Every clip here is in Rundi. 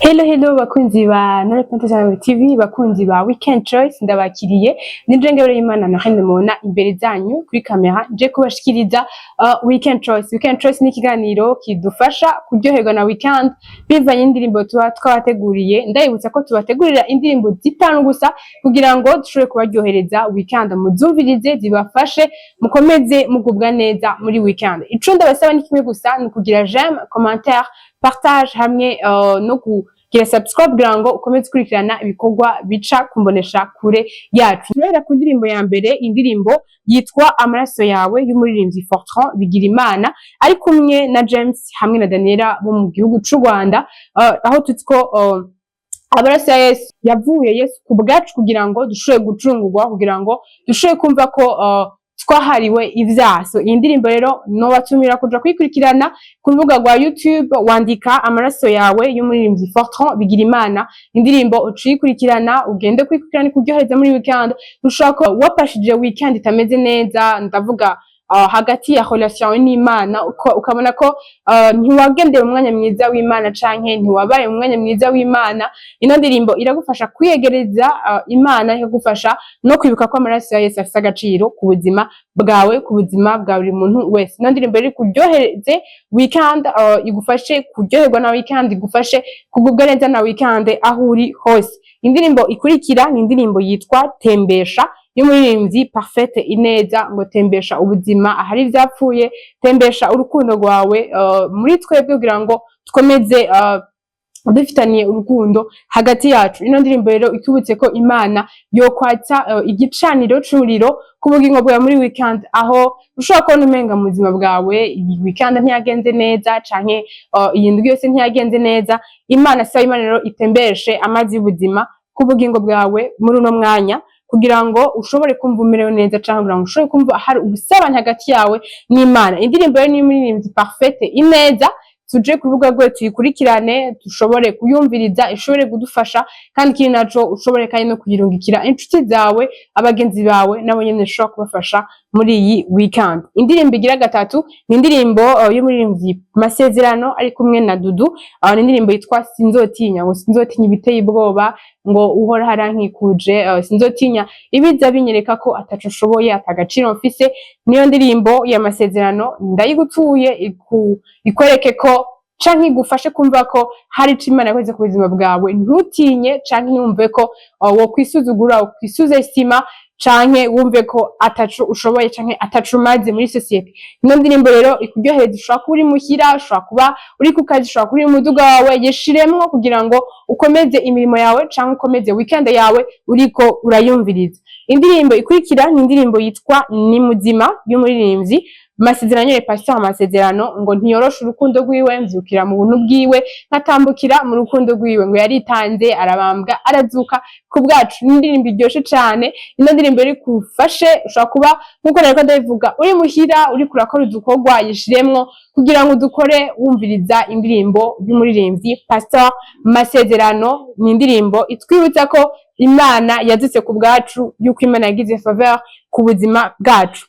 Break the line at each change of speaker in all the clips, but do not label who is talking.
Hello hello, bakunzi ba Nore Pantasy TV, bakunzi ba Weekend Choice, ndabakiriye. Nije Ngabire y'Imana Nohene mubona imbere zanyu kuri kamera, nje kubashikiriza Weekend Choice. Weekend Choice ni ikiganiro kidufasha kuryoherwa na weekend bivanye n'indirimbo tuba twabateguriye. Ndabibutsa ko tubategurira indirimbo 5 gusa kugira ngo dushobore kubaryohereza weekend, muzumvirize zibafashe, mukomeze mugubwa neza muri weekend. Ico ndabasaba ni kimwe gusa, ni ukugira j'aime, commentaire, partage hamwe no kugira subscribe kugira ngo ukomeze ukurikirana ibikorwa bica kumbonesha kure yacu. Turahera ku ndirimbo ya mbere, indirimbo yitwa "Amaraso Yawe" y'umuririmbyi Fortran Bigirimana ari kumwe na James hamwe na Daniela bo mu gihugu c'u Rwanda, aho tuzi ko amaraso ya Yesu yavuye Yesu ku bwacu kugira ngo dushobore gucungurwa, kugira ngo dushobore kumva ko twahariwe ivyaha. So iyi ndirimbo rero nobatumira kuja kuyikurikirana ku rubuga rwa YouTube, wandika "Amaraso Yawe" y'umuririmbyi Fortran Bigirimana, indirimbo uciyikurikirana, ugende kuyikurikirana ikuryohereza muri weekend. Ushobora kuba wapashije weekend itameze neza, ndavuga hagati ya relation n'Imana, ukabona ko ntiwagendeye mu mwanya mwiza w'Imana canke ntiwabaye mu mwanya mwiza w'Imana. Ino ndirimbo iragufasha kwiyegereza Imana, ikagufasha no kwibuka ko amaraso ya Yesu afise agaciro ku buzima bwawe, ku buzima bwa buri muntu wese. Ino ndirimbo iri kuryohereze weekend, igufashe kuryoherwa na weekend, igufashe kugubwa neza na weekend aho uri hose. Indirimbo ikurikira ni indirimbo yitwa "Tembesha" y'umuririmbyi Parfaite Ineza, ngo tembesha ubuzima ahari ivyapfuye, tembesha urukundo rwawe muri twebwe kugira ngo dukomeze dufitaniye urukundo hagati yacu. Ino ndirimbo rero ikibutse ko Imana yokwatsa igicaniro c'umuriro ku bugingo bwawe muri weekend, aho ushobora kubona umenga mu buzima bwawe iyi weekend ntiyagenze neza canke iyi ndwi yose ntiyagenze neza. Imana, saba Imana rero itembeshe amazi y'ubuzima ku bugingo bwawe muri uno mwanya kugira ngo ushobore kumva umerewe neza canke kugira ngo ushobore kumva hari ubusabane hagati yawe n'Imana. Indirimbo rero ni y'umuririmbyi Parfaite Ineza. Tuje ku rubuga rwe tuyikurikirane, dushobore kuyumviriza, ishobore kudufasha, kandi ikindi naco ushobore kandi no kuyirungikira inshuti zawe, abagenzi bawe, nabo nyene ishobora kubafasha muri iyi weekend. Indirimbo igira gatatu ni indirimbo y'umuririmbyi Masezerano ari kumwe na Dudu, ni indirimbo yitwa "Sinzotinya", ngo sinzotinya ibiteye ubwoba, ngo Uhoraho arankikuje, sinzotinya ibiza binyereka ko ataco nshoboye, atagaciro mfise. Niyo ndirimbo ya Masezerano, ndayigutuye ikwereke ko canke igufashe kumva ko hari ico Imana yakoze ku buzima bwawe. Ntutinye canke ntiwumve ko wokwisuzugura, wokwisuzestima canke wumve ko ataco ushoboye canke ataco umaze muri société. Ino ndirimbo rero ikuryohereza. Ushobora kuba uri muhira, ushobora kuba uri ku kazi, ushobora kuba uri mu muduga wawe, yishiremwo kugira ngo ukomeze imirimo yawe canke ukomeze weekend yawe uriko urayumviriza. Indirimbo ikurikira ni indirimbo yitwa "Ni Muzima" y'umuririmbyi Masezerano nyene, Pasteur Masezerano, ngo ntiyoroshe urukundo rwiwe, mvyukira mu buntu bwiwe, nkatambukira mu rukundo rwiwe, ngo yaritanze, arabambwa, arazuka ku bwacu. Ni indirimbo iryoshe cane. Ino ndirimbo iri kufashe, ushobora kuba, nkuko nariko ndabivuga, uri muhira uriko urakora udukorwa, yishiremwo kugira ngo udukore wumviriza indirimbo y'umuririmbyi Pasteur Masezerano. Ni indirimbo itwibutsa ko Imana yazutse ku bwacu, yuko Imana yagize faveur ku buzima bwacu.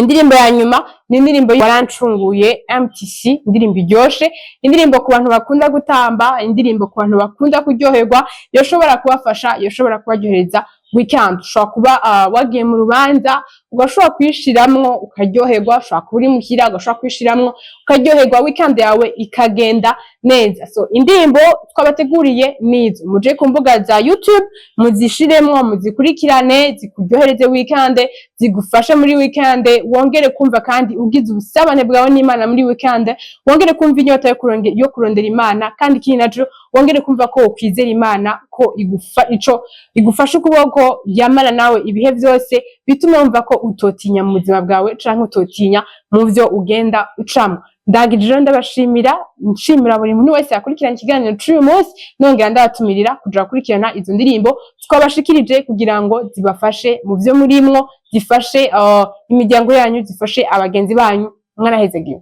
Indirimbo ya nyuma ni indirimbo "Warancunguye" MTC, indirimbo iryoshe, indirimbo ku bantu bakunda gutamba, indirimbo ku bantu bakunda kuryoherwa, yoshobora kubafasha, yoshobora kubaryohereza weekend. Ushobora kuba wagiye mu rubanza, ugashobora kuyishiramwo ukaryoherwa, ushobora kuba uri muhira, ugashobora kuyishiramwo ukaryoherwa, weekend yawe ikagenda neza. So indirimbo twabateguriye nizo. Muje ku mbuga za YouTube muzishiremwo, muzikurikirane, zikuryohereze weekend, zigufashe muri weekend, wongere kumva kandi ugize ubusabane bwawe n'Imana muri weekend, wongere kumva inyota yo kurondera Imana, kandi ikindi naco wongere kumva ko ukwizera Imana ko ico igufasha ukuboko, yamara nawe ibihe vyose, bituma wumva ko utotinya mu buzima bwawe canke utotinya mu vyo ugenda ucamwo. Ndangije rero ndabashimira, nshimira buri muntu wese yakurikirana ikiganiro c'uyu munsi, nongera ndabatumirira kuja gukurikirana izo ndirimbo twabashikirije kugira ngo zibafashe mu vyo murimwo, zifashe imiryango yanyu, zifashe abagenzi banyu. Mwarahezegiwe.